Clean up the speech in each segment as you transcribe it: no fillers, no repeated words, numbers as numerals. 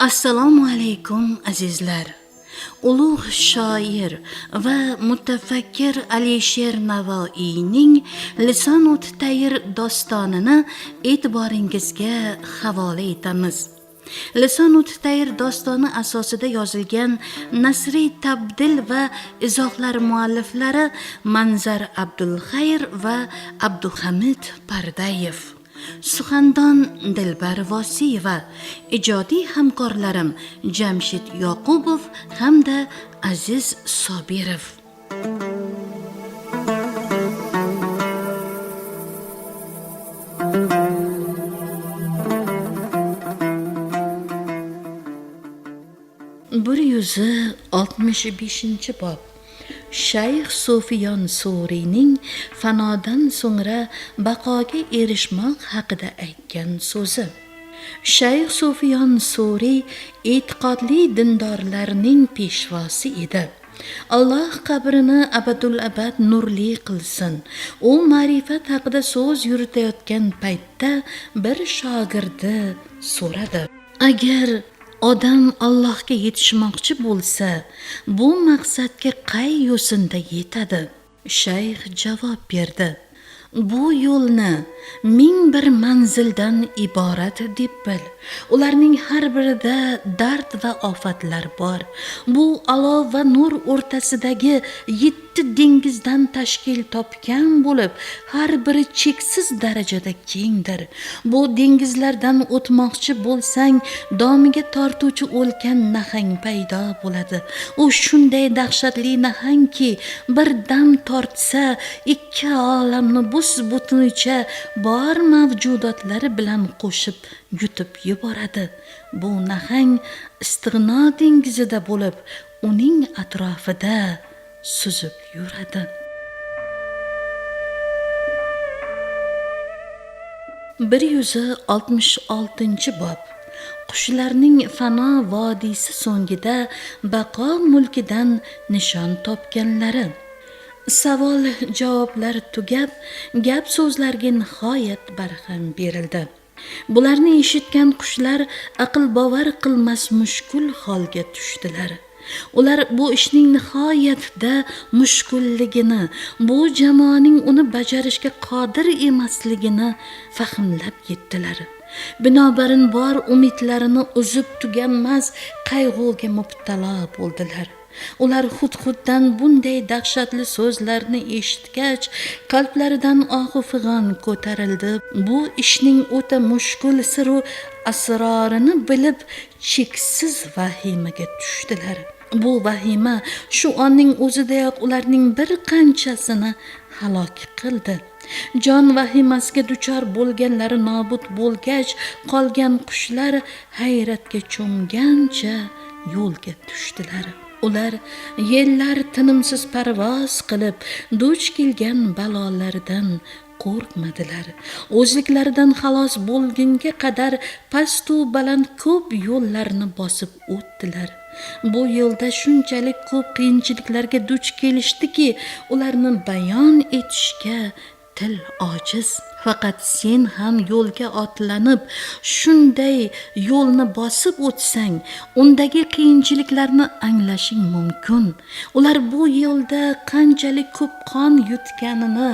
Assalomu alaykum azizlar. Ulug' shoir va mutafakkir Alisher Navoiyning Lisonut Tayr dostonini e'tiboringizga havola etamiz. Lisonut Tayr dostoni asosida yozilgan nasriy tabdil va izohlar mualliflari Manzar Abdulxayr va Abduhamid Pardayev. Suxandon Dilbar Vosiyeva, ijodiy hamkorlarim Jamshid Yoqubov hamda Aziz Sobirov. Bir yuzi oltmish beshinchi bob. Shayx Sufiyon Suriyning fanodan so'ngra baqoga erishmoq haqida aytgan so'zi. Shayx Sufiyon Suriy e'tiqodli dindorlarning peshvosi edi. Alloh qabrini abadul abad nurli qilsin. U ma'rifat haqida so'z yuritayotgan paytda bir shogirdi so'radi: agar odam Allohga yetishmoqchi bo'lsa, bu maqsadga qay yo'sinda yetadi? Shayx javob berdi: bu yo'lni 1001 manzildan iborat deb bil. Ularning har birida dard va ofatlar bor. Bu olov va nur o'rtasidagi 7 dengizdan tashkil topgan bo'lib, har biri cheksiz darajada kengdir. Bu dengizlardan o'tmoqchi bo'lsang, domiga tortuvchi o'lkan nahang paydo bo'ladi. U shunday dahshatli nahangki, bir dam tortsa, ikki olamni bus-butunicha bor mavjudotlari bilan qo'shib yutib yuboradi. Bu nahang istig'no dengizida bo'lib, uning atrofida suzib yuradi. Bir yuzi oltmish oltinchi bob. Qushlarning fano vodiysi so'ngida baqo mulkidan nishon topganlari. Savol javoblar tugab, gap so'zlarga nihoyat barham berildi. Bularni eshitgan qushlar aql bovar qilmas mushkul holga tushdilar. Ular bu ishning nihoyatda mushkulligini, bu jamoaning uni bajarishga qodir emasligini fahmlab yetdilar. Binobarin bor umidlarini uzib tuganmas qayg'uga mubtalo bo'ldilar. Ular hudhuddan bunday dahshatli so'zlarni eshitgach, qalblaridan ohu fig'on ko'tarildi. Bu ishning o'ta mushkul siru asrorini bilib, cheksiz vahimaga tushdilar. Bu vahima shu onning o'zidayoq ularning bir qanchasini halok qildi. Jon vahimasiga duchor bo'lganlari nobud bo'lgach, qolgan qushlar hayratga cho'mgancha yo'lga tushdilar. Ular yellar tinimsiz parvoz qilib, duch kelgan balolardan qo'rqmadilar. O'zliklaridan xalos bo'lgunga qadar pastu baland ko'p yo'llarni bosib o'tdilar. Bu yo'lda shunchalik ko'p qiyinchiliklarga duch kelishdiki, ularni bayon etishga til ojiz. Faqat sen ham yo'lga otlanib, shunday yo'lni bosib o'tsang, undagi qiyinchiliklarni anglashing mumkin. Ular bu yo'lda qanchalik ko'p qon yutganini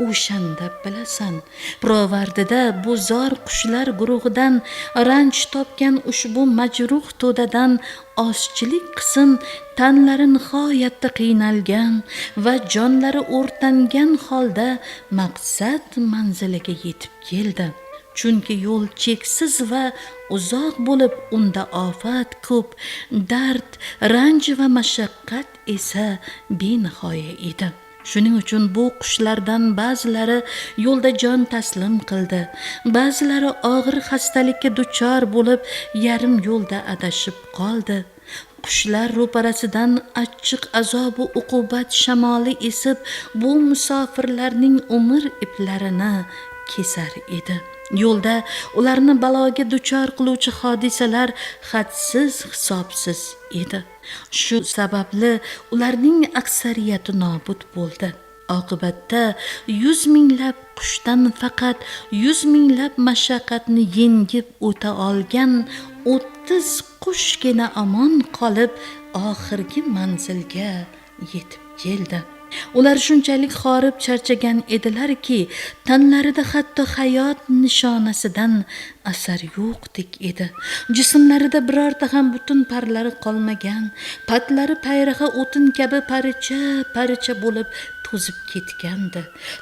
o'shanda bilasan. Pirovardida bu zor qushlar guruhidan ranj topgan ushbu majruh to'dadan ozchilik qism tanlari nihoyatda qiynalgan va jonlari o'rtangan holda maqsad manziliga yetib keldi. Chunki yo'l cheksiz va uzoq bo'lib, unda ofat ko'p, dard, ranj va mashaqqat esa benihoya edi. Shuning uchun bu qushlardan ba'zilari yo'lda jon taslim qildi, ba'zilari og'ir xastalikka duchor bo'lib, yarim yo'lda adashib qoldi. Qushlar ro'parasidan achchiq azobu uqubat shamoli esib, bu musofirlarning umr iplarini kesar edi. Yo'lda ularni baloga duchor qiluvchi hodisalar hadsiz hisobsiz edi. Shu sababli ularning aksariyati nobud bo'ldi. Oqibatda 100 minglab qushdan faqat 100 minglab mashaqqatni yengib o'ta olgan 30 qushgina omon qolib oxirgi manzilga yetib keldi. Ular shunchalik horib charchagan edilarki, tanlarida hatto hayot nishonasidan asar yo'qdek edi. Jismlarida birorta ham butun parlari qolmagan, patlari payraha o'tin kabi parcha-parcha bo'lib to'zib ketgandi.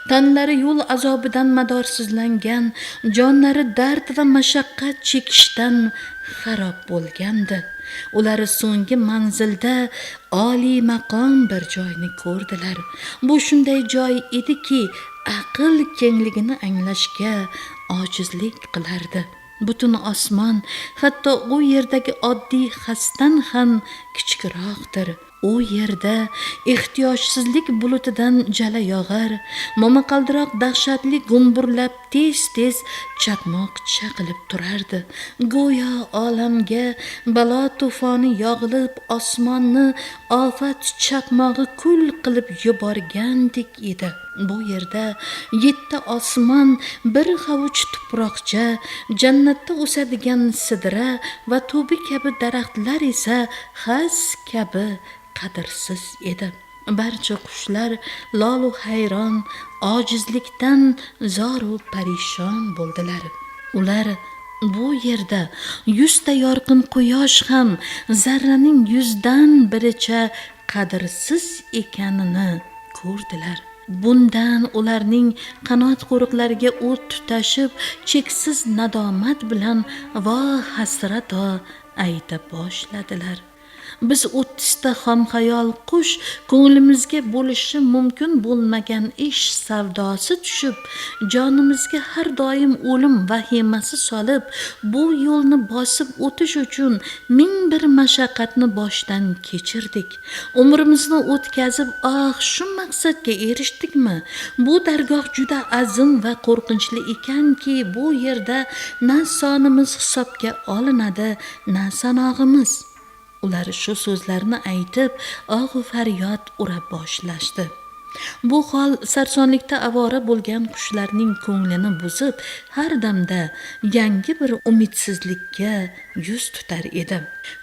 Tanlari yo'l azobidan madorsizlangan, jonlari dard va mashaqqat chekishdan xarob bo'lgandi. Ular so'nggi manzilda oliy maqom bir joyni ko'rdilar. Bu shunday joy ediki, aql kengligini anglashga ojizlik qilardi. Butun osmon, hatto u yerdagi oddiy xasdan ham kichikroqdir. U yerda ehtiyojsizlik bulutidan jala yog'ar, momaqaldiroq dahshatli gumburlab tez-tez chaqmoq chaqilib turardi. Go'yo olamga balo to'foni yog'ilib, osmonni ofat chaqmog'i kul qilib yuborgandek edi. Bu yerda 7 osmon, bir hovuch tuproqcha, jannatda o'sadigan sidra va tubi kabi daraxtlar esa xas kabi qadrsiz edi. Barcha qushlar lolu hayron, ojizlikdan zoru parishon bo'ldilar. Ular bu yerda 100 ta yorqin quyosh ham zarraning 100dan biricha qadrsiz ekanini ko'rdilar. Bundan ularning qanot qo'riqlariga o't tutashib, cheksiz nadomat bilan vo hasrato ayta boshladilar. Biz 30 ta xomxayol qush ko'nglimizga bo'lishi mumkin bo'lmagan ish savdosi tushib, jonimizga har doim o'lim vahimasi solib, bu yo'lni bosib o'tish uchun 1001 mashaqqatni boshdan kechirdik. Umrimizni o'tkazib, ah, shu maqsadga erishdikmi? Bu dargoh juda azim va qo'rqinchli ekanki, bu yerda na sonimiz hisobga olinadi, na sanog'imiz. Ular shu so'zlarni aytib, og'u faryod ura boshlashdi. Bu hol sarsonlikda avora bo'lgan qushlarning ko'nglini buzib, har damda yangi bir umidsizlikka yuz tutar edi.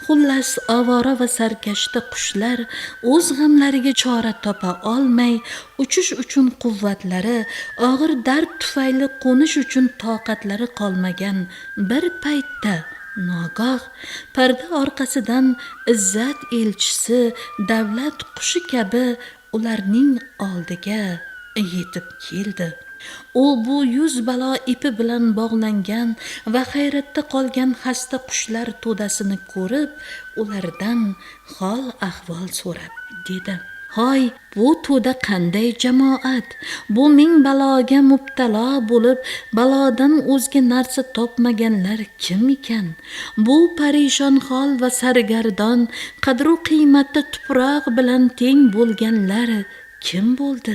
Xullas, avora va sarkashta qushlar o'z g'amlariga chora topa olmay, uchish uchun quvvatlari, og'ir dard tufayli qo'nish uchun toqatlari qolmagan bir paytda nogoh parda orqasidan izzat elchisi davlat qushi kabi ularning oldiga yetib keldi. U bu 100 balo ipi bilan bog'langan va hayratda qolgan xasta qushlar to'dasini ko'rib, ulardan hol ahvol so'rab dedi: "Hoy, bu to'da qanday jamoat? Bu 1000 baloga mubtalo bo'lib, balodan o'zga narsa topmaganlar kim ekan? Bu parishon hol va sargardon, qadru qiymatda tuproq bilan teng bo'lganlar kim bo'ldi?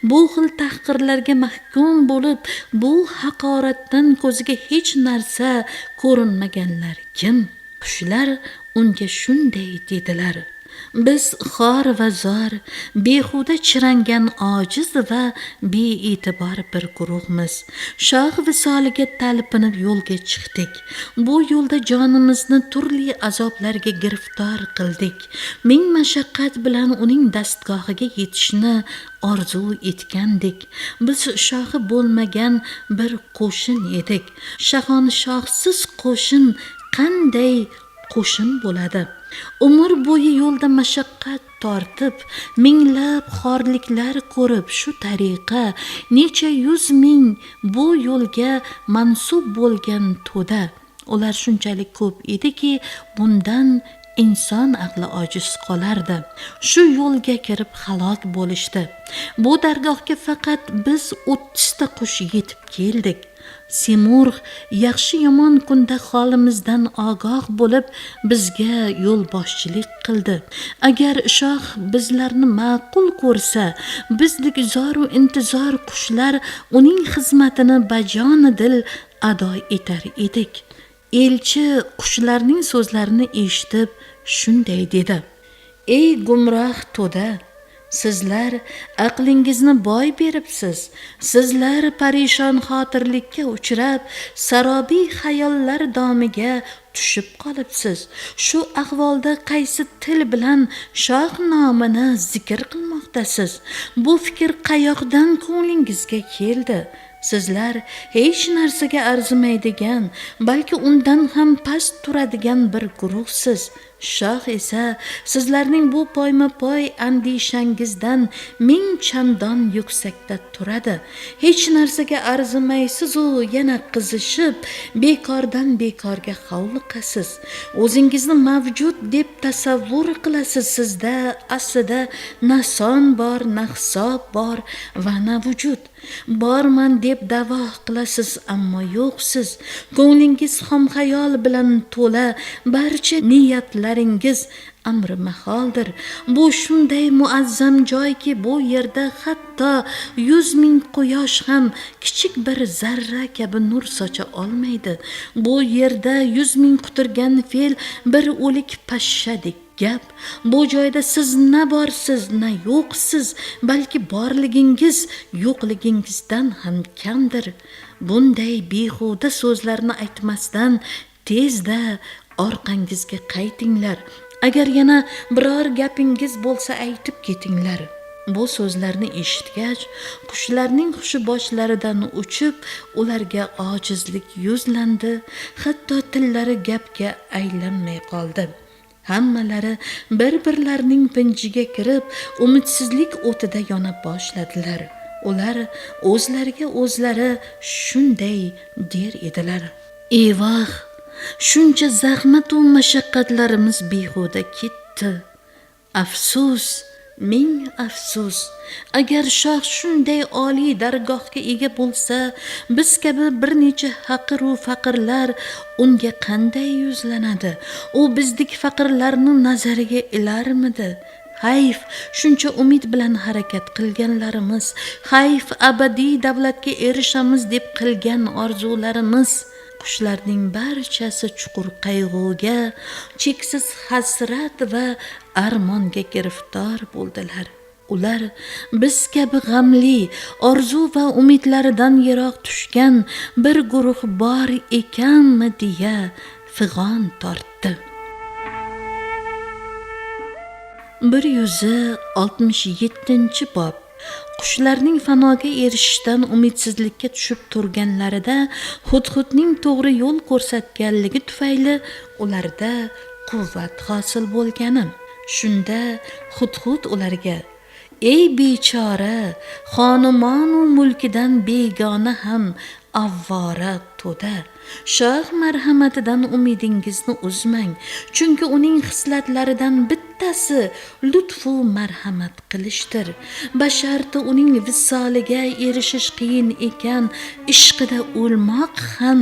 Bu xil tahqirlarga mahkum bo'lib, bu haqoratdan ko'ziga hech narsa ko'rinmaganlar kim?" Qushlar unga shunday dedilar: "Biz xor va zor, behuda chirangan ojiz va bee'tibor bir guruhmiz. Shoh visoliga talpinib yo'lga chiqdik. Bu yo'lda jonimizni turli azoblarga giriftor qildik. 1000 mashaqqat bilan uning dastgohiga yetishni orzu etgandik. Biz shohi bo'lmagan bir qo'shin edik. Shahonshohsiz qo'shin qanday qo'shin bo'ladi? Umr bo'yi yo'lda mashaqqat tortib, minglab xorliklar ko'rib, shu tariqa necha 100 ming bu yo'lga mansub bo'lgan to'da. Ular shunchalik ko'p ediki, bundan inson aqli ojiz qolardi. Shu yo'lga kirib halok bo'lishdi. Bu dargohga faqat biz 30 ta qush yetib keldik. Semurg' yaxshi yomon kunda holimizdan ogoh bo'lib, bizga yo'lboshchilik qildi. Agar shoh bizlarni ma'qul ko'rsa, bizdek zoru intizor qushlar uning xizmatini bajoni dil ado etar edik. Elchi qushlarning so'zlarini eshitib shunday dedi: Ey gumroh to'da, sizlar aqlingizni boy beribsiz. Sizlar parishon xotirlikka uchrab, sarobiy xayollar domiga tushib qolibsiz. Shu ahvolda qaysi til bilan shoh nomini zikr qilmoqdasiz? Bu fikr qayoqdan ko'nglingizga keldi? Sizlar hech narsaga arzimaydigan, balki undan ham past turadigan bir guruhsiz. Shoh esa sizlarning bu poyma-poy andishangizdan ming chandon yuksakda turadi. Hech narsaga arzimaysiz u yana qizishib, bekordan bekorga hovliqasiz. O'zingizni mavjud deb tasavvur qilasiz. Sizda aslida na son bor, na hisob bor va na vujud. Borman deb da'vo qilasiz, ammo yo'qsiz. Ko'nglingiz xom xayol bilan to'la, barcha niyatlaringiz amri maholdir. Bu shunday muazzam joyki, bu yerda hatto 100 ming quyosh ham kichik bir zarra kabi nur socha olmaydi. Bu yerda 100 ming quturgan fil bir o'lik pashshadek gap. Bu joyda siz na borsiz, na yo'qsiz, balki borligingiz yo'qligingizdan ham kamdir. Bunday behuda so'zlarni aytmasdan tezda orqangizga qaytinglar. Agar yana biror gapingiz bo'lsa aytib ketinglar. Bu so'zlarni eshitgach, qushlarning hushi boshlaridan uchib, ularga ojizlik yuzlandi, hatto tillari gapga aylanmay qoldi. Hammalari bir-birlarining pinjiga kirib, umidsizlik o'tida yona boshladilar. Ular o'zlariga o'zlari shunday der edilar: Eyvoh, shuncha zahmat u mashaqqatlarimiz behuda ketdi. Afsus, ming afsus. Agar shoh shunday oliy dargohga ega bo'lsa, biz kabi bir necha haqiru faqirlar unga qanday yuzlanadi? U bizdek faqirlarni nazariga ilarmidi? Hayf, shuncha umid bilan harakat qilganlarimiz, hayf, abadiy davlatga erishamiz deb qilgan orzularimiz. Qushlarning barchasi chuqur qayg'uga, cheksiz hasrat va armonga giriftor bo'ldilar. Ular biz kabi g'amli, orzu va umidlaridan yiroq tushgan bir guruh bor ekanmi deya fig'on tortdi. 167-bob. Qushlarning fanoga erishishdan umidsizlikka tushib turganlarida Hudhudning to'g'ri yo'l ko'rsatganligi tufayli ularda quvvat hosil bo'lgani. Shunda Hudhud ularga: Ey bechora, xonumonu mulkidan begona ham avvora to'da, shoh marhamatidan umidingizni uzmang, chunki uning xislatlaridan bittasi lutfu marhamat qilishdir. Basharti uning visoliga erishish qiyin ekan, ishqida o'lmoq ham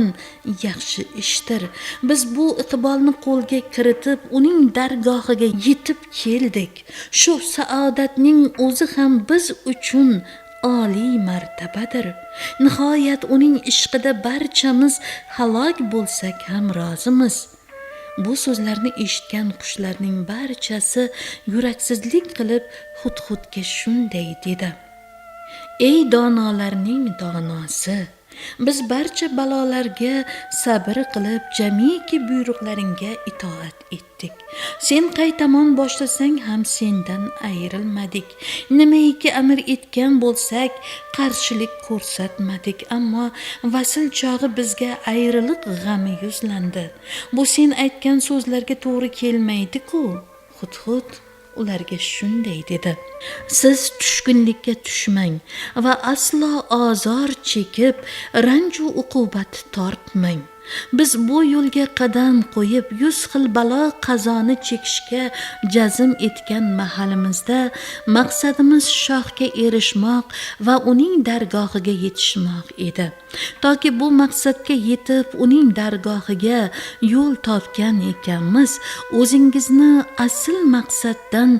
yaxshi ishdir. Biz bu iqbolni qo'lga kiritib, uning dargohiga yetib keldik. Shu saodatning o'zi ham biz uchun oliy martabadir. Nihoyat uning ishqida barchamiz halok bo'lsak ham rozimiz. Bu so'zlarni eshitgan qushlarning barchasi yuraksizlik qilib Hudhudga shunday dedi: Ey donolarning donosi, biz barcha balolarga sabr qilib, jamiki buyruqlaringga itoat etdik. Sen qay tomon boshlasang ham sendan ayrilmadik. Nimaiki amr etgan bo'lsak, qarshilik ko'rsatmadik, ammo vasl chog'i bizga ayriliq g'ami yuzlandi. Bu sen aytgan so'zlarga to'g'ri kelmaydi-ku. Hudhud ularga shunday dedi: Siz tushkunlikka tushmang va aslo ozor chekib, ranju uqubat tortmang. Biz bu yo'lga qadam qo'yib 100 xil balo qazoni chekishga jazm etgan mahalimizda maqsadimiz shohga erishmoq va uning dargohiga yetishmoq edi. Toki bu maqsadga yetib uning dargohiga yo'l topgan ekanmiz, o'zingizni asl maqsaddan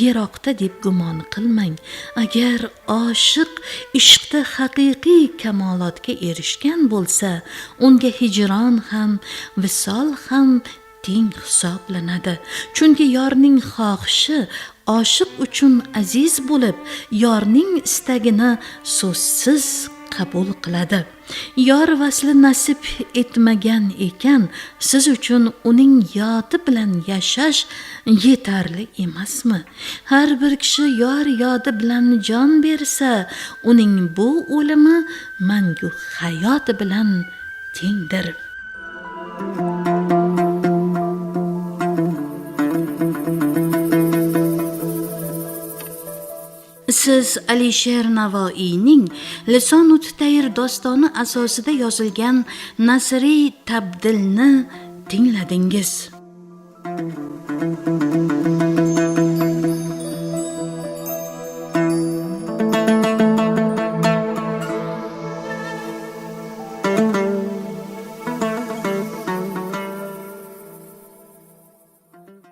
yiroqda deb gumon qilmang. Agar oshiq ishqda haqiqiy kamolotga erishgan bo'lsa, unga hijron ham, visol ham teng hisoblanadi. Chunki yorning xohishi oshiq uchun aziz bo'lib, yorning istagini so'zsiz qabul qiladi. Yor vasli nasib etmagan ekan, siz uchun uning yodi bilan yashash yetarli emasmi? Har bir kishi yor yodi bilan jon bersa, uning bu o'limi mangu hayot bilan tengdir. Siz Alisher Navoiyning Lisonut Tayr dostoni asosida yozilgan nasriy tabdilni tingladingiz.